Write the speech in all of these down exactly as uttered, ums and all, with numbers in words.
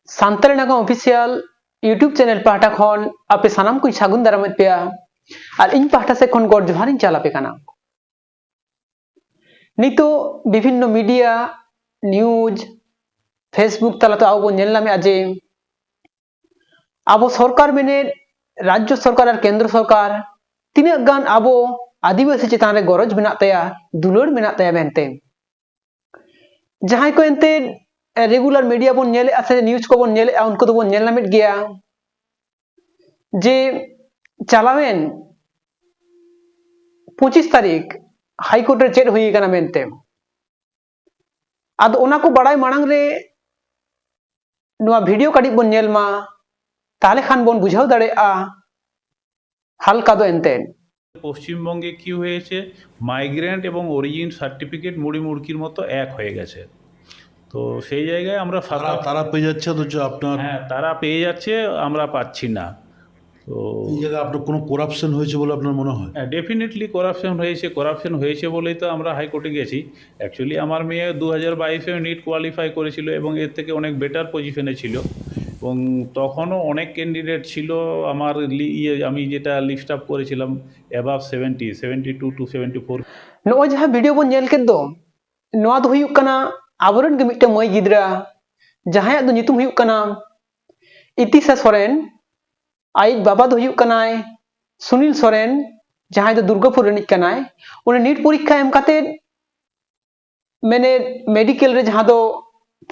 ᱥᱟᱱᱛᱟᱲᱤ ᱱᱟᱜᱟᱢ official YouTube channel ᱯᱟᱦᱴᱟ ᱠᱷᱚᱱ ᱟᱯᱮ ᱥᱟᱱᱟᱢ ᱠᱚᱧ ᱥᱟᱹᱜᱩᱱ ᱫᱟᱨᱟᱢᱮᱫ ᱯᱮᱭᱟ ᱟᱨ ᱤᱧ ᱯᱟᱦᱴᱟ ᱥᱮᱫ ᱠᱷᱚᱱ ᱜᱚᱰ ᱡᱚᱦᱟᱨᱤᱧ ᱪᱟᱞ ᱟᱯᱮ ᱠᱟᱱᱟ᱾ ᱱᱤᱛᱚᱜ ᱵᱤᱵᱷᱤᱱᱱᱚ ᱢᱤᱰᱤᱭᱟ, ᱱᱤᱭᱩᱡᱽ, Facebook ᱛᱟᱞᱟᱛᱮ ᱟᱵᱚ ᱵᱚᱱ ᱧᱮᱞ ᱧᱟᱢᱮᱫᱼᱟ ᱡᱮ ᱟᱵᱚ ᱥᱚᱨᱠᱟᱨ ᱢᱮᱱᱮᱫ, ᱨᱟᱡᱽᱡᱚ ᱥᱚᱨᱠᱟᱨ ᱟᱨ ᱠᱮᱱᱫᱨᱚ ᱥᱚᱨᱠᱟᱨ ᱛᱤᱱᱟᱹᱜ ᱜᱟᱱ ᱟᱵᱚ ᱟᱹᱫᱤᱵᱟᱹᱥᱤ ᱪᱮᱛᱟᱱ ᱨᱮ ᱜᱚᱨᱚᱡᱽ ᱢᱮᱱᱟᱜ ᱛᱟᱭᱟ, ᱫᱩᱞᱟᱹᱲ ᱢᱮᱱᱟᱜ ᱛᱟᱭᱟ ᱢᱮᱱᱛᱮ᱾ ᱡᱟᱦᱟᱸᱭ ᱠᱚ ᱮᱱᱛᱮᱫ ᱨᱮᱜᱩᱞᱟᱨ ᱢᱤᱰᱤᱭᱟ ᱵᱚᱱ ᱧᱮᱞᱮᱫᱼᱟ ᱥᱮ ᱱᱤᱭᱩᱡᱽ ᱠᱚᱵᱚᱱ ᱧᱮᱞᱮᱫᱼᱟ, ᱩᱱᱠᱩ ᱫᱚᱵᱚᱱ ᱧᱮᱞ ᱧᱟᱢᱮᱫ ᱜᱮᱭᱟ ᱡᱮ ᱪᱟᱞᱟᱣᱮᱱ ᱯᱚᱸᱪᱤᱥ ᱛᱟᱹᱨᱤᱠᱷ ᱦᱟᱭᱠᱳᱨᱴ ᱨᱮ ᱪᱮᱫ ᱦᱩᱭ ᱟᱠᱟᱱᱟ ᱢᱮᱱᱛᱮ᱾ ᱟᱫᱚ ᱚᱱᱟ ᱠᱚ ᱵᱟᱲᱟᱭ ᱢᱟᱲᱟᱝ ᱨᱮ ᱱᱚᱣᱟ ᱵᱷᱤᱰᱤᱭᱳ ᱠᱟᱹᱴᱤᱡ ᱵᱚᱱ ᱧᱮᱞ ᱢᱟ, ᱛᱟᱦᱞᱮ ᱠᱷᱟᱱ ᱵᱚᱱ ᱵᱩᱡᱷᱟᱹᱣ ᱫᱟᱲᱮᱭᱟᱜᱼᱟ ᱦᱟᱞᱠᱟ ᱫᱚ ᱮᱱᱛᱮᱫ᱾ পশ্চিমবঙ্গে কি হয়েছে, মাইগ্রেন্ট এবং অরিজিন সার্টিফিকেট মুড়ি মুড়কির মতো এক হয়ে গেছে। তো সেই জায়গায় আমরা তারা ফাঁকা তারা পেয়ে যাচ্ছে অথচ আপনার হ্যাঁ, তারা পেয়ে যাচ্ছে, আমরা পাচ্ছি না। তো এই জায়গায় আপনার কোনো করাপশন হয়েছে বলে আপনার মনে হয়? ডেফিনেটলি করাপশন হয়েছে। করাপশন হয়েছে বলেই তো আমরা হাইকোর্টে গেছি। অ্যাকচুয়ালি আমার মেয়ে দু হাজার বাইশে নিট কোয়ালিফাই করেছিল এবং এর থেকে অনেক বেটার পজিশনে ছিল, এবং তখনও অনেক ক্যান্ডিডেট ছিল আমার লি- ইয়ে আমি যেটা লিস্ট আপ করেছিলাম, above seventy, seventy two two seventy four. ᱱᱚᱜᱼᱚᱭ ᱡᱟᱦᱟᱸ ᱵᱷᱤᱰᱤᱭᱳ ᱵᱚᱱ ᱧᱮᱞ ᱠᱮᱫ ᱫᱚ, ᱱᱚᱣᱟ ᱫᱚ ᱦᱩᱭᱩᱜ ᱠᱟᱱᱟ ᱟᱵᱚᱨᱮᱱ ᱜᱮ ᱢᱤᱫᱴᱟᱝ ᱢᱟᱹᱭ ᱜᱤᱫᱽᱨᱟᱹ, ᱡᱟᱦᱟᱸᱭᱟᱜ ᱫᱚ ᱧᱩᱛᱩᱢ ᱦᱩᱭᱩᱜ ᱠᱟᱱᱟ ᱤᱛᱤᱥᱟ ᱥᱚᱨᱮᱱ᱾ ᱟᱡ ᱵᱟᱵᱟ ᱫᱚ ᱦᱩᱭᱩᱜ ᱠᱟᱱᱟᱭ ᱥᱩᱱᱤᱞ ᱥᱚᱨᱮᱱ, ᱡᱟᱦᱟᱸᱭ ᱫᱚ ᱫᱩᱨᱜᱟᱯᱩᱨ ᱨᱤᱱᱤᱡ ᱠᱟᱱᱟᱭ᱾ ᱩᱱᱤ ᱱᱤᱴ ᱯᱚᱨᱤᱠᱠᱷᱟ ᱮᱢ ᱠᱟᱛᱮᱫ ᱢᱮᱱᱮᱫ ᱢᱮᱰᱤᱠᱮᱞ ᱨᱮ, ᱡᱟᱦᱟᱸ ᱫᱚ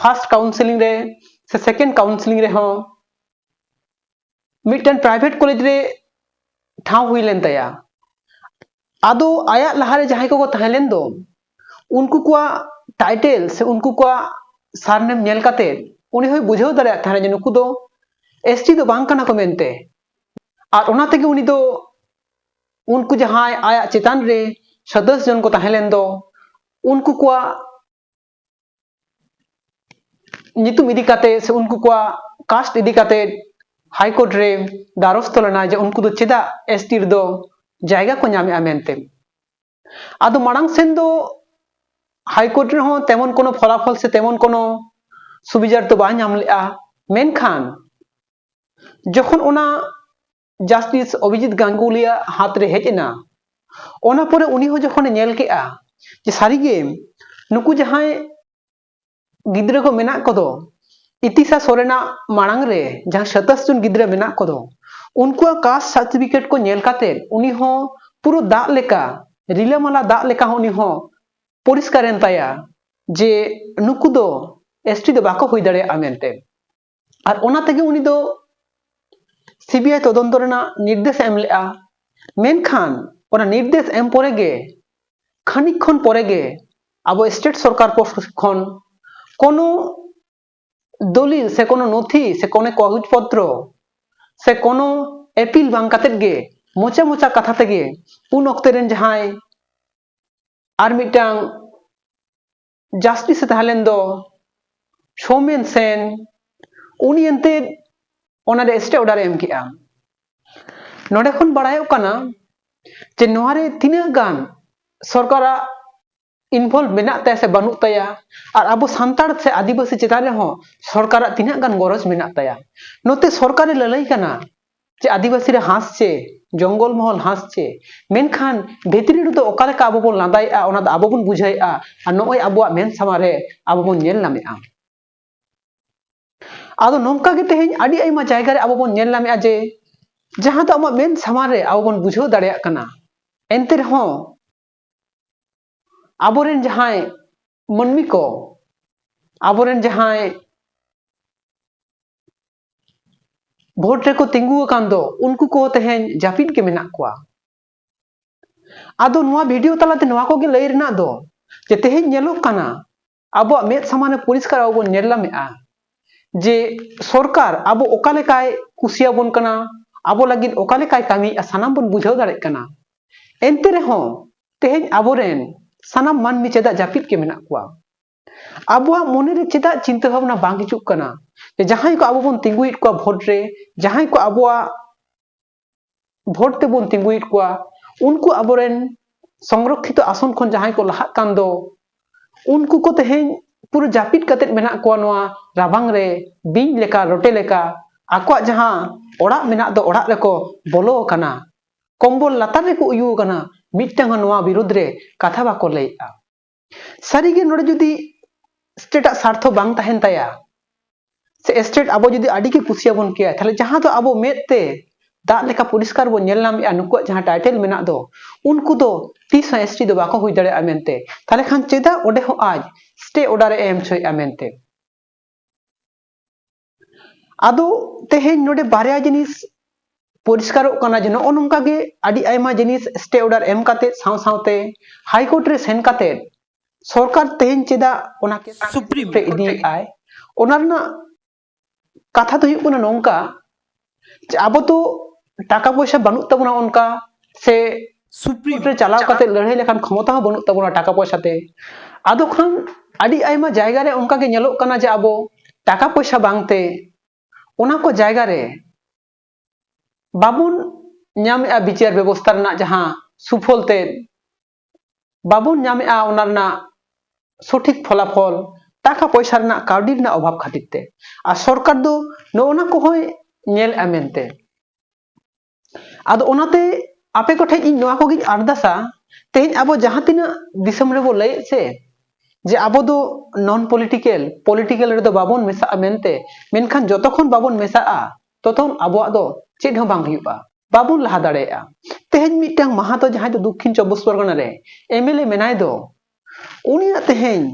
ᱯᱷᱟᱥᱴ ᱠᱟᱣᱩᱱᱥᱮᱞᱤᱝ ᱨᱮ ᱥᱮ ᱥᱮᱠᱮᱱᱰ ᱠᱟᱣᱩᱱᱥᱮᱞᱤᱝ ᱨᱮᱦᱚᱸ ᱢᱤᱫᱴᱮᱱ ᱯᱨᱟᱭᱵᱷᱮᱴ ᱠᱚᱞᱮᱡᱽ ᱨᱮ ᱴᱷᱟᱶ ᱦᱩᱭ ᱞᱮᱱ ᱛᱟᱭᱟ᱾ ᱟᱫᱚ ᱟᱭᱟᱜ ᱞᱟᱦᱟᱨᱮ ᱡᱟᱦᱟᱸᱭ ᱠᱚᱠᱚ ᱛᱟᱦᱮᱸ ᱞᱮᱱ ᱫᱚ, ᱩᱱᱠᱩ ᱠᱚᱣᱟᱜ ᱴᱟᱭᱴᱮᱞ ᱥᱮ ᱩᱱᱠᱩ ᱠᱚᱣᱟᱜ ᱥᱟᱨᱱᱮᱢ ᱧᱮᱞ ᱠᱟᱛᱮ ᱩᱱᱤ ᱦᱚᱸᱭ ᱵᱩᱡᱷᱟᱹᱣ ᱫᱟᱲᱮᱭᱟᱜ ᱛᱟᱦᱮᱱᱟ ᱡᱮ ᱱᱩᱠᱩ ᱫᱚ ᱮᱥᱴᱤ ᱫᱚ ᱵᱟᱝ ᱠᱟᱱᱟ ᱠᱚ ᱢᱮᱱᱛᱮ᱾ ᱟᱨ ᱚᱱᱟ ᱛᱮᱜᱮ ᱩᱱᱤ ᱫᱚ ᱩᱱᱠᱩ ᱡᱟᱦᱟᱸᱭ ᱟᱭᱟᱜ ᱪᱮᱛᱟᱱ ᱨᱮ ᱥᱟᱛᱟᱥ ᱡᱚᱱ ᱠᱚ ᱛᱟᱦᱮᱸ ᱞᱮᱱ ᱫᱚ, ᱩᱱᱠᱩ ᱠᱚᱣᱟᱜ ᱧᱩᱛᱩᱢ ᱤᱫᱤ ᱠᱟᱛᱮ ᱥᱮ ᱩᱱᱠᱩ ᱠᱚᱣᱟᱜ ᱠᱟᱥᱴ ᱤᱫᱤ ᱠᱟᱛᱮ ᱦᱟᱭᱠᱳᱨᱴ ᱨᱮ ᱫᱟᱨᱚᱥᱛᱚ ᱞᱮᱱᱟᱭ ᱡᱮ ᱩᱱᱠᱩ ᱫᱚ ᱪᱮᱫᱟᱜ ᱮᱥᱴᱤ ᱨᱮᱫᱚ ᱡᱟᱭᱜᱟ ᱠᱚ ᱧᱟᱢᱮᱜᱼᱟ ᱢᱮᱱᱛᱮ᱾ ᱟᱫᱚ ᱢᱟᱲᱟᱝ ᱥᱮᱱ ᱫᱚ ᱦᱟᱭᱠᱳᱨᱴ ᱨᱮᱦᱚᱸ ᱛᱮᱢᱚᱱ ᱠᱳᱱᱳ ᱯᱷᱚᱞᱟᱯᱷᱚᱞ ᱥᱮ ᱛᱮᱢᱚᱱ ᱠᱳᱱᱳ ᱥᱩᱵᱤᱪᱟᱨ ᱫᱚ ᱵᱟᱭ ᱧᱟᱢ ᱞᱮᱜᱼᱟ᱾ ᱢᱮᱱᱠᱷᱟᱱ ᱡᱚᱠᱷᱚᱱ ᱚᱱᱟ ᱡᱟᱥᱴᱤᱥ ᱚᱵᱷᱤᱡᱤᱛ ᱜᱟᱝᱜᱩᱞᱤᱭᱟᱜ ᱦᱟᱛ ᱨᱮ ᱦᱮᱡ ᱮᱱᱟ, ᱚᱱᱟ ᱯᱚᱨᱮ ᱩᱱᱤ ᱦᱚᱸ ᱡᱚᱠᱷᱚᱱᱮ ᱧᱮᱞ ᱠᱮᱜᱼᱟ ᱡᱮ ᱥᱟᱹᱨᱤᱜᱮ ᱱᱩᱠᱩ ᱡᱟᱦᱟᱸᱭ ᱜᱤᱫᱽᱨᱟᱹ ᱠᱚ ᱢᱮᱱᱟᱜ ᱠᱚᱫᱚ, ᱤᱛᱤᱥᱟ ᱥᱚᱨᱮᱱᱟᱜ ᱢᱟᱲᱟᱝ ᱨᱮ ᱡᱟᱦᱟᱸ ᱥᱟᱛᱟᱥ ᱡᱚᱱ ᱜᱤᱫᱽᱨᱟᱹ ᱢᱮᱱᱟᱜ ᱠᱚᱫᱚ, ᱩᱱᱠᱩᱣᱟᱜ ᱠᱟᱥᱴ ᱥᱟᱨᱴᱤᱯᱷᱤᱠᱮᱴ ᱠᱚ ᱧᱮᱞ ᱠᱟᱛᱮ ᱩᱱᱤ ᱦᱚᱸ ᱯᱩᱨᱟᱹ ᱫᱟᱜ ᱞᱮᱠᱟ, ᱨᱤᱞᱟᱹᱢᱟᱞᱟ ᱫᱟᱜ ᱞᱮᱠᱟ ᱦᱚᱸ ᱩᱱᱤ ᱦᱚᱸ ᱯᱚᱨᱤᱥᱠᱟᱨ ᱮᱱ ᱛᱟᱭᱟ ᱡᱮ ᱱᱩᱠᱩ ᱫᱚ ᱮᱥᱴᱤ ᱫᱚ ᱵᱟᱠᱚ ᱦᱩᱭ ᱫᱟᱲᱮᱭᱟᱜᱼᱟ ᱢᱮᱱᱛᱮ᱾ ᱟᱨ ᱚᱱᱟ ᱛᱮᱜᱮ ᱩᱱᱤ ᱫᱚ ᱥᱤᱵᱤᱟᱭ ᱛᱚᱫᱚᱱᱛᱚ ᱨᱮᱱᱟᱜ ᱱᱤᱨᱫᱮᱥ ᱮ ᱮᱢ ᱞᱮᱫᱼᱟ᱾ ᱢᱮᱱᱠᱷᱟᱱ ᱚᱱᱟ ᱱᱤᱨᱫᱮᱥ ᱮᱢ ᱯᱚᱨᱮ ᱜᱮ, ᱠᱷᱟᱹᱱᱤᱠ ᱠᱷᱚᱱ ᱯᱚᱨᱮ ᱜᱮ, ᱟᱵᱚ ᱥᱴᱮᱴ ᱥᱚᱨᱠᱟᱨ ᱯᱚᱠᱷᱚ ᱠᱷᱚᱱ ᱠᱳᱱᱳ ᱫᱚᱞᱤᱞ ᱥᱮ ᱠᱳᱱᱳ ᱱᱚᱛᱷᱤ ᱥᱮ ᱠᱳᱱᱳ ᱠᱟᱜᱚᱡᱽ ᱯᱚᱛᱨᱚ ᱥᱮ ᱠᱳᱱᱳ ᱟᱯᱤᱞ ᱵᱟᱝ ᱠᱟᱛᱮᱫ ᱜᱮ ᱢᱚᱪᱟ ᱢᱚᱪᱟ ᱠᱟᱛᱷᱟ ᱛᱮᱜᱮ ᱩᱱ ᱚᱠᱛᱮ ᱨᱮᱱ ᱡᱟᱦᱟᱸᱭ ᱟᱨ ᱢᱤᱫᱴᱟᱝ ᱡᱟᱥᱴᱤᱥ ᱮ ᱛᱟᱦᱮᱸ ᱞᱮᱱ ᱫᱚ ᱥᱳᱢᱮᱱ ᱥᱮᱱ, ᱩᱱᱤ ᱮᱱᱛᱮᱫ ᱚᱱᱟᱨᱮ ᱥᱴᱮ ᱚᱨᱰᱟᱨ ᱮ ᱮᱢ ᱠᱮᱜᱼᱟ᱾ ᱱᱚᱰᱮ ᱠᱷᱚᱱ ᱵᱟᱲᱟᱭᱚᱜ ᱠᱟᱱᱟ ᱡᱮ ᱱᱚᱣᱟᱨᱮ ᱛᱤᱱᱟᱹᱜ ᱜᱟᱱ ᱥᱚᱨᱠᱟᱨᱟᱜ ᱤᱱᱵᱷᱚᱞᱵᱷ ᱢᱮᱱᱟᱜ ᱛᱟᱭᱟ ᱥᱮ ᱵᱟᱹᱱᱩᱜ ᱛᱟᱭᱟ, ᱟᱨ ᱟᱵᱚ ᱥᱟᱱᱛᱟᱲ ᱥᱮ ᱟᱹᱫᱤᱵᱟᱹᱥᱤ ᱪᱮᱛᱟᱱ ᱨᱮᱦᱚᱸ ᱥᱚᱨᱠᱟᱨᱟᱜ ᱛᱤᱱᱟᱹᱜ ᱜᱟᱱ ᱜᱚᱨᱚᱡᱽ ᱢᱮᱱᱟᱜ ᱛᱟᱭᱟ᱾ ᱱᱚᱛᱮ ᱥᱚᱨᱠᱟᱨᱮ ᱞᱟᱹᱞᱟᱹᱭ ᱠᱟᱱᱟ ᱡᱮ ᱟᱹᱫᱤᱵᱟᱹᱥᱤ ᱨᱮ ᱦᱟᱸᱥ ᱪᱮ ᱡᱚᱝᱜᱚᱞ ᱢᱚᱦᱚᱞ ᱦᱟᱸᱥ ᱪᱮ, ᱢᱮᱱᱠᱷᱟᱱ ᱵᱷᱤᱛᱨᱤ ᱨᱮᱫᱚ ᱚᱠᱟ ᱞᱮᱠᱟ ᱟᱵᱚ ᱵᱚᱱ ᱞᱟᱸᱫᱟᱭᱮᱫᱼᱟ, ᱚᱱᱟ ᱫᱚ ᱟᱵᱚ ᱵᱚᱱ ᱵᱩᱡᱷᱟᱹᱣᱮᱫᱼᱟ, ᱟᱨ ᱱᱚᱜᱼᱚᱭ ᱟᱵᱚᱣᱟᱜ ᱢᱮᱫ ᱥᱟᱢᱟᱝ ᱨᱮ ᱟᱵᱚ ᱵᱚᱱ ᱧᱮᱞ ᱧᱟᱢᱮᱫᱼᱟ᱾ ᱟᱫᱚ ᱱᱚᱝᱠᱟ ᱜᱮ ᱛᱮᱦᱮᱧ ᱟᱹᱰᱤ ᱟᱭᱢᱟ ᱡᱟᱭᱜᱟ ᱨᱮ ᱟᱵᱚ ᱵᱚᱱ ᱧᱮᱞ ᱧᱟᱢᱮᱫᱼᱟ ᱡᱮ ᱡᱟᱦᱟᱸ ᱫᱚ ᱟᱵᱚᱣᱟᱜ ᱢᱮᱫ ᱥᱟᱢᱟᱝ ᱨᱮ ᱟᱵᱚ ᱵᱚᱱ ᱵᱩᱡᱷᱟᱹᱣ ᱫᱟᱲᱮᱭᱟᱜ ᱠᱟᱱᱟ, ᱮᱱᱛᱮ ᱨᱮᱦᱚᱸ ᱟᱵᱚᱨᱮᱱ ᱡᱟᱦᱟᱸᱭ ᱢᱟᱹᱱᱢᱤ ᱠᱚ, ᱟᱵᱚᱨᱮᱱ ᱡᱟᱦᱟᱸᱭ ᱵᱷᱳᱴ ᱨᱮᱠᱚ ᱛᱤᱸᱜᱩ ᱟᱠᱟᱱ ᱫᱚ, ᱩᱱᱠᱩ ᱠᱚ ᱛᱮᱦᱮᱧ ᱡᱟᱹᱯᱤᱫ ᱜᱮ ᱢᱮᱱᱟᱜ ᱠᱚᱣᱟ᱾ ᱟᱫᱚ ᱱᱚᱣᱟ ᱵᱷᱤᱰᱤᱭᱳ ᱛᱟᱞᱟᱛᱮ ᱱᱚᱣᱟ ᱠᱚᱜᱮ ᱞᱟᱹᱭ ᱨᱮᱱᱟᱜ ᱫᱚ ᱡᱮ ᱛᱮᱦᱮᱧ ᱧᱮᱞᱚᱜ ᱠᱟᱱᱟ, ᱟᱵᱚᱣᱟᱜ ᱢᱮᱫ ᱥᱟᱢᱟᱝ ᱨᱮ ᱯᱚᱨᱤᱥᱠᱟᱨ ᱟᱵᱚ ᱵᱚᱱ ᱧᱮᱞ ᱧᱟᱢᱮᱫᱼᱟ ᱡᱮ ᱥᱚᱨᱠᱟᱨ ᱟᱵᱚ ᱚᱠᱟ ᱞᱮᱠᱟᱭ ᱠᱩᱥᱤᱭᱟᱵᱚᱱ ᱠᱟᱱᱟ, ᱟᱵᱚ ᱞᱟᱹᱜᱤᱫ ᱚᱠᱟ ᱞᱮᱠᱟᱭ ᱠᱟᱹᱢᱤᱭᱮᱫᱼᱟ, ᱥᱟᱱᱟᱢ ᱵᱚᱱ ᱵᱩᱡᱷᱟᱹᱣ ᱫᱟᱲᱮᱭᱟᱜ ᱠᱟᱱᱟ᱾ ᱮᱱᱛᱮ ᱨᱮᱦᱚᱸ ᱛᱮᱦᱮᱧ ᱟᱵᱚᱨᱮᱱ ᱥᱟᱱᱟᱢ ᱢᱟᱹᱱᱢᱤ ᱪᱮᱫᱟᱜ ᱡᱟᱹᱯᱤᱫ ᱜᱮ ᱢᱮᱱᱟᱜ ᱠᱚᱣᱟ? ᱟᱵᱚᱣᱟᱜ ᱢᱚᱱᱮᱨᱮ ᱪᱮᱫᱟᱜ ᱪᱤᱱᱛᱟᱹ ᱵᱷᱟᱵᱽᱱᱟ ᱵᱟᱝ ᱦᱤᱡᱩᱜ ᱠᱟᱱᱟ ᱡᱮ ᱡᱟᱦᱟᱸᱭ ᱠᱚ ᱟᱵᱚ ᱵᱚᱱ ᱛᱤᱸᱜᱩᱭᱮᱫ ᱠᱚᱣᱟ ᱵᱷᱳᱴ ᱨᱮ, ᱡᱟᱦᱟᱸᱭ ᱠᱚ ᱟᱵᱚᱣᱟᱜ ᱵᱷᱳᱴ ᱛᱮᱵᱚᱱ ᱛᱤᱸᱜᱩᱭᱮᱫ ᱠᱚᱣᱟ, ᱩᱱᱠᱩ ᱟᱵᱚᱨᱮᱱ ᱥᱚᱝᱨᱚᱠᱠᱷᱤᱛᱚ ᱟᱥᱚᱱ ᱠᱷᱚᱱ ᱡᱟᱦᱟᱸᱭ ᱠᱚ ᱞᱟᱦᱟᱜ ᱠᱟᱱ ᱫᱚ, ᱩᱱᱠᱩ ᱠᱚ ᱛᱮᱦᱮᱧ ᱯᱩᱨᱟᱹ ᱡᱟᱹᱯᱤᱫ ᱠᱟᱛᱮᱫ ᱢᱮᱱᱟᱜ ᱠᱚᱣᱟ ᱱᱚᱣᱟ ᱨᱟᱵᱟᱝ ᱨᱮ, ᱵᱤᱧ ᱞᱮᱠᱟ, ᱨᱚᱴᱮ ᱞᱮᱠᱟ, ᱟᱠᱚᱣᱟᱜ ᱡᱟᱦᱟᱸ ᱚᱲᱟᱜ ᱢᱮᱱᱟᱜ ᱫᱚ, ᱚᱲᱟᱜ ᱨᱮᱠᱚ ᱵᱚᱞᱚ ᱟᱠᱟᱱᱟ, ᱠᱚᱢᱵᱚᱞ ᱞᱟᱛᱟᱨ ᱨᱮᱠᱚ ᱩᱭᱩ ᱟᱠᱟᱱᱟ, ᱢᱤᱫᱴᱟᱝ ᱦᱚᱸ ᱱᱚᱣᱟ ᱵᱤᱨᱩᱫᱽ ᱨᱮ ᱠᱟᱛᱷᱟ ᱵᱟᱠᱚ ᱞᱟᱹᱭᱮᱜᱼᱟ᱾ ᱥᱟᱹᱨᱤᱜᱮ ᱱᱚᱰᱮ ᱡᱩᱫᱤ ᱥᱴᱮᱴ ᱟᱜ ᱥᱟᱨᱛᱷᱚ ᱵᱟᱝ ᱛᱟᱦᱮᱱ ᱛᱟᱭᱟ, ᱥᱮ ᱥᱴᱮᱴ ᱟᱵᱚ ᱡᱩᱫᱤ ᱟᱹᱰᱤ ᱜᱮ ᱠᱩᱥᱤᱭᱟᱵᱚᱱ ᱠᱮᱭᱟ, ᱛᱟᱦᱞᱮ ᱡᱟᱦᱟᱸ ᱫᱚ ᱟᱵᱚ ᱢᱮᱫ ᱛᱮ ᱫᱟᱜ ᱞᱮᱠᱟ ᱯᱚᱨᱤᱥᱠᱟᱨ ᱵᱚᱱ ᱧᱮᱞ ᱧᱟᱢᱮᱜᱼᱟ, ᱱᱩᱠᱩᱣᱟᱜ ᱡᱟᱦᱟᱸ ᱴᱟᱭᱴᱮᱞ ᱢᱮᱱᱟᱜ ᱫᱚ, ᱩᱱᱠᱩ ᱫᱚ ᱛᱤᱥ ᱦᱚᱸ ᱮᱥᱴᱤ ᱫᱚ ᱵᱟᱠᱚ ᱦᱩᱭ ᱫᱟᱲᱮᱭᱟᱜᱼᱟ ᱢᱮᱱᱛᱮ᱾ ᱛᱟᱦᱞᱮ ᱠᱷᱟᱱ ᱪᱮᱫᱟᱜ ᱚᱸᱰᱮ ᱦᱚᱸ ᱟᱡ ᱥᱴᱮ ᱚᱨᱰᱟᱨ ᱮ ᱮᱢ ᱦᱚᱪᱚᱭᱮᱜᱼᱟ ᱢᱮᱱᱛᱮ? ᱟᱫᱚ ᱛᱮᱦᱮᱧ ᱱᱚᱰᱮ ᱵᱟᱨᱭᱟ ᱡᱤᱱᱤᱥ ᱯᱚᱨᱤᱥᱠᱟᱨᱚᱜ ᱠᱟᱱᱟ ᱡᱮ ᱱᱚᱜᱼᱚ ᱱᱚᱝᱠᱟ ᱜᱮ ᱟᱹᱰᱤ ᱟᱭᱢᱟ ᱡᱤᱱᱤᱥ ᱥᱴᱮ ᱚᱨᱰᱟᱨ ᱮᱢ ᱠᱟᱛᱮ ᱥᱟᱶ ᱥᱟᱶᱛᱮ ᱦᱟᱭ ᱠᱳᱨᱴ ᱨᱮ ᱥᱮᱱ ᱠᱟᱛᱮ ᱥᱚᱨᱠᱟᱨ ᱛᱮᱦᱮᱧ ᱪᱮᱫᱟᱜ ᱚᱱᱟ ᱠᱮᱥ ᱥᱩᱯᱨᱤᱢ ᱨᱮ ᱠᱳᱨᱴ ᱨᱮ ᱤᱫᱤᱭᱮᱫ ᱟᱭ, ᱚᱱᱟ ᱨᱮᱱᱟᱜ ᱠᱟᱛᱷᱟ ᱫᱚ ᱦᱩᱭᱩᱜ ᱠᱟᱱᱟ ᱱᱚᱝᱠᱟ ᱡᱮ ᱟᱵᱚ ᱫᱚ ᱴᱟᱠᱟ ᱯᱚᱭᱥᱟ ᱵᱟᱹᱱᱩᱜ ᱛᱟᱵᱚᱱᱟ ᱚᱱᱠᱟ, ᱥᱮ ᱥᱩᱯᱨᱤᱢ ᱠᱳᱨᱴ ᱨᱮ ᱪᱟᱞᱟᱣ ᱠᱟᱛᱮ ᱞᱟᱹᱲᱦᱟᱹᱭ ᱞᱮᱠᱷᱟᱱ ᱠᱷᱚᱢᱚᱛᱟ ᱦᱚᱸ ᱵᱟᱹᱱᱩᱜ ᱛᱟᱵᱚᱱᱟ ᱴᱟᱠᱟ ᱯᱚᱭᱥᱟ ᱛᱮ᱾ ᱟᱫᱚ ᱠᱷᱟᱱ ᱟᱹᱰᱤ ᱟᱭᱢᱟ ᱡᱟᱭᱜᱟ ᱨᱮ ᱚᱱᱠᱟ ᱜᱮ ᱧᱮᱞᱚᱜ ᱠᱟᱱᱟ ᱡᱮ ᱟᱵᱚ ᱴᱟᱠᱟ ᱯᱚᱭᱥᱟ ᱵᱟᱝᱛᱮ ᱚᱱᱟ ᱠᱚ ᱡᱟᱭᱜᱟ ᱨᱮ ᱵᱟᱵᱚᱱ ᱧᱟᱢᱮᱜᱼᱟ ᱵᱤᱪᱟᱹᱨ ᱵᱮᱵᱚᱥᱛᱷᱟ ᱨᱮᱱᱟᱜ ᱡᱟᱦᱟᱸ ᱥᱩᱯᱷᱚᱞ ᱛᱮ, ᱵᱟᱵᱚᱱ ᱧᱟᱢᱮᱜᱼᱟ ᱚᱱᱟ ᱨᱮᱱᱟᱜ ᱥᱚᱴᱷᱤᱠ ᱯᱷᱚᱞᱟᱯᱷᱚᱞ, ᱴᱟᱠᱟ ᱯᱚᱭᱥᱟ ᱨᱮᱱᱟᱜ, ᱠᱟᱹᱣᱰᱤ ᱨᱮᱱᱟᱜ ᱚᱵᱷᱟᱵ ᱠᱷᱟᱹᱛᱤᱨ ᱛᱮ᱾ ᱟᱨ ᱥᱚᱨᱠᱟᱨ ᱫᱚ ᱱᱚᱜᱼᱚ ᱱᱟ ᱠᱚᱦᱚᱸᱭ ᱧᱮᱞᱮᱜᱼᱟ ᱢᱮᱱᱛᱮ᱾ ᱟᱫᱚ ᱚᱱᱟᱛᱮ ᱟᱯᱮ ᱠᱚᱴᱷᱮᱱ ᱤᱧ ᱱᱚᱣᱟ ᱠᱚᱜᱮᱧ ᱟᱨᱫᱟᱥᱟ, ᱛᱮᱦᱮᱧ ᱟᱵᱚ ᱡᱟᱦᱟᱸ ᱛᱤᱱᱟᱹᱜ ᱫᱤᱥᱚᱢ ᱨᱮᱵᱚ ᱞᱟᱹᱭᱮᱫ ᱥᱮ ᱡᱮ ᱟᱵᱚ ᱫᱚ ᱱᱚᱱ ᱯᱚᱞᱤᱴᱤᱠᱮᱞ, ᱯᱚᱞᱤᱴᱤᱠᱮᱞ ᱨᱮᱫᱚ ᱵᱟᱵᱚᱱ ᱢᱮᱥᱟᱜᱼᱟ ᱢᱮᱱᱛᱮ, ᱢᱮᱱᱠᱷᱟᱱ ᱡᱚᱛᱚᱠᱷᱚᱱ ᱵᱟᱵᱚᱱ ᱢᱮᱥᱟᱜᱼᱟ ᱛᱚᱛᱚᱱ ᱟᱵᱚᱣᱟᱜ ᱫᱚ ᱪᱮᱫ ᱦᱚᱸ ᱵᱟᱝ ᱦᱩᱭᱩᱜᱼᱟ, ᱵᱟᱵᱚᱱ ᱞᱟᱦᱟ ᱫᱟᱲᱮᱭᱟᱜᱼᱟ᱾ ᱛᱮᱦᱮᱧ ᱢᱤᱫᱴᱟᱝ ᱢᱟᱦᱟᱛᱚ ᱡᱟᱦᱟᱸᱭ ᱫᱚ ᱫᱚᱠᱠᱷᱤᱱ ᱪᱚᱵᱵᱤᱥ ᱯᱚᱨᱜᱚᱱᱟ ᱨᱮ ᱮᱢ ᱮᱞ ᱮ ᱢᱮᱱᱟᱭ ᱫᱚ, ᱩᱱᱤᱭᱟᱜ ᱛᱮᱦᱮᱧ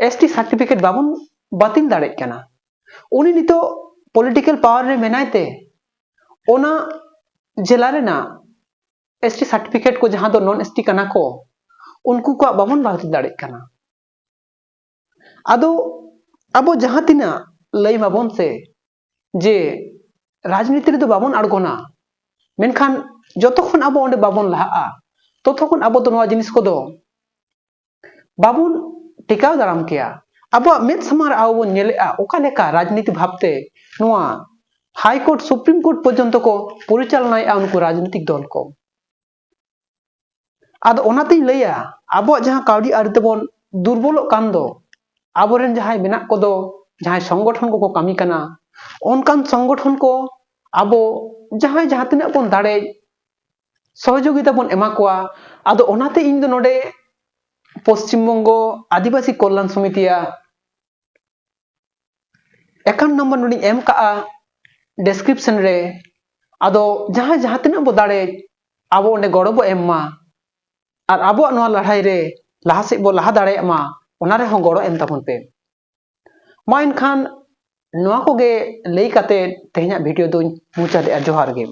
ᱮᱥ ᱴᱤ ᱥᱟᱨᱴᱤᱯᱷᱤᱠᱮᱴ ᱵᱟᱵᱚᱱ ᱵᱟᱹᱛᱤᱞ ᱫᱟᱲᱮᱭᱟᱜ ᱠᱟᱱᱟ᱾ ᱩᱱᱤ ᱱᱤᱛᱚᱜ ᱯᱚᱞᱤᱴᱤᱠᱮᱞ ᱯᱟᱣᱟᱨ ᱨᱮ ᱢᱮᱱᱟᱭ ᱛᱮ ᱚᱱᱟ ᱡᱮᱞᱟ ᱨᱮᱱᱟᱜ ᱮᱥ ᱴᱤ ᱥᱟᱨᱴᱤᱯᱷᱤᱠᱮᱴ ᱠᱚ, ᱡᱟᱦᱟᱸ ᱫᱚ ᱱᱚᱱ ᱮᱥ ᱴᱤ ᱠᱟᱱᱟ ᱠᱚ, ᱩᱱᱠᱩ ᱠᱚᱣᱟᱜ ᱵᱟᱵᱚᱱ ᱵᱟᱹᱛᱤᱞ ᱫᱟᱲᱮᱭᱟᱜ ᱠᱟᱱᱟ᱾ ᱟᱫᱚ ᱟᱵᱚ ᱡᱟᱦᱟᱸ ᱛᱤᱱᱟᱹᱜ ᱞᱟᱹᱭ ᱢᱟᱵᱚᱱ ᱥᱮ ᱡᱮ ᱨᱟᱡᱽᱱᱤᱛᱤ ᱨᱮᱫᱚ ᱵᱟᱵᱚᱱ ᱟᱬᱜᱚᱱᱟ, ᱢᱮᱱᱠᱷᱟᱱ ᱡᱚᱛᱚ ᱠᱷᱚᱱ ᱟᱵᱚ ᱚᱸᱰᱮ ᱵᱟᱵᱚᱱ ᱞᱟᱦᱟᱜᱼᱟ, ᱛᱚᱛᱚ ᱠᱷᱚᱱ ᱟᱵᱚ ᱫᱚ ᱱᱚᱣᱟ ᱡᱤᱱᱤᱥ ᱠᱚᱫᱚ ᱵᱟᱵᱚᱱ ᱴᱮᱠᱟᱣ ᱫᱟᱨᱟᱢ ᱠᱮᱭᱟ᱾ ᱟᱵᱚᱣᱟᱜ ᱢᱮᱫ ᱥᱟᱢᱟᱝ ᱨᱮ ᱟᱵᱚ ᱵᱚᱱ ᱧᱮᱞᱮᱜᱼᱟ ᱚᱠᱟ ᱞᱮᱠᱟ ᱨᱟᱡᱽᱱᱤᱛᱤ ᱵᱷᱟᱵᱽᱛᱮ ᱱᱚᱣᱟ ᱦᱟᱭ ᱠᱳᱨᱴ, ᱥᱩᱯᱨᱤᱢ ᱠᱳᱨᱴ ᱯᱚᱨᱡᱚᱱᱛᱚ ᱠᱚ ᱯᱚᱨᱤᱪᱟᱞᱚᱱᱟᱭᱮᱜᱼᱟ ᱩᱱᱠᱩ ᱨᱟᱡᱽᱱᱤᱛᱤᱠ ᱫᱚᱞ ᱠᱚ᱾ ᱟᱫᱚ ᱚᱱᱟᱛᱤᱧ ᱞᱟᱹᱭᱟ, ᱟᱵᱚᱣᱟᱜ ᱡᱟᱦᱟᱸ ᱠᱟᱹᱣᱰᱤ ᱟᱹᱨᱤ ᱛᱮᱵᱚᱱ ᱫᱩᱨᱵᱚᱞᱚᱜ ᱠᱟᱱ ᱫᱚ, ᱟᱵᱚᱨᱮᱱ ᱡᱟᱦᱟᱸᱭ ᱢᱮᱱᱟᱜ ᱠᱚᱫᱚ, ᱡᱟᱦᱟᱸᱭ ᱥᱚᱝᱜᱚᱴᱷᱚᱱ ᱠᱚᱠᱚ ᱠᱟᱹᱢᱤ ᱠᱟᱱᱟ, ᱚᱱᱠᱟᱱ ᱥᱚᱝᱜᱚᱴᱷᱚᱱ ᱠᱚ ᱟᱵᱚ ᱡᱟᱦᱟᱸᱭ ᱡᱟᱦᱟᱸ ᱛᱤᱱᱟᱹᱜ ᱵᱚᱱ ᱫᱟᱲᱮᱭᱟᱜ ᱥᱚᱦᱚᱡᱳᱜᱤᱛᱟ ᱵᱚᱱ ᱮᱢᱟ ᱠᱚᱣᱟ᱾ ᱟᱫᱚ ᱚᱱᱟᱛᱮ ᱤᱧ ᱫᱚ ᱱᱚᱰᱮ ᱯᱚᱥᱪᱤᱢ ᱵᱚᱝᱜᱚ ᱟᱹᱫᱤᱵᱟᱹᱥᱤ ᱠᱚᱞᱞᱟᱱ ᱥᱚᱢᱤᱛᱤᱭᱟᱜ ᱮᱠᱟᱣᱩᱱᱴ ᱱᱟᱢᱵᱟᱨ ᱱᱚᱰᱮᱧ ᱮᱢ ᱠᱟᱜᱼᱟ ᱰᱮᱥᱠᱨᱤᱯᱥᱚᱱ ᱨᱮ᱾ ᱟᱫᱚ ᱡᱟᱦᱟᱸᱭ ᱡᱟᱦᱟᱸ ᱛᱤᱱᱟᱹᱜ ᱵᱚ ᱫᱟᱲᱮᱭᱟᱜ, ᱟᱵᱚ ᱚᱸᱰᱮ ᱜᱚᱲᱚ ᱵᱚ ᱮᱢ ᱢᱟ ᱟᱨ ᱟᱵᱚᱣᱟᱜ ᱱᱚᱣᱟ ᱞᱟᱹᱲᱦᱟᱹᱭ ᱨᱮ ᱞᱟᱦᱟ ᱥᱮᱫ ᱵᱚ ᱞᱟᱦᱟ ᱫᱟᱲᱮᱭᱟᱜ ᱢᱟ, ᱚᱱᱟ ᱨᱮᱦᱚᱸ ᱜᱚᱲᱚ ᱮᱢ ᱛᱟᱵᱚᱱ ᱯᱮ᱾ ᱢᱟ ᱮᱱᱠᱷᱟᱱ ᱱᱚᱣᱟ ᱠᱚᱜᱮ ᱞᱟᱹᱭ ᱠᱟᱛᱮ ᱛᱮᱦᱮᱧᱟᱜ ᱵᱷᱤᱰᱤᱭᱳ ᱫᱚᱧ ᱢᱩᱪᱟᱹᱫᱮᱜᱼᱟ᱾ ᱡᱚᱦᱟᱨ ᱜᱮ᱾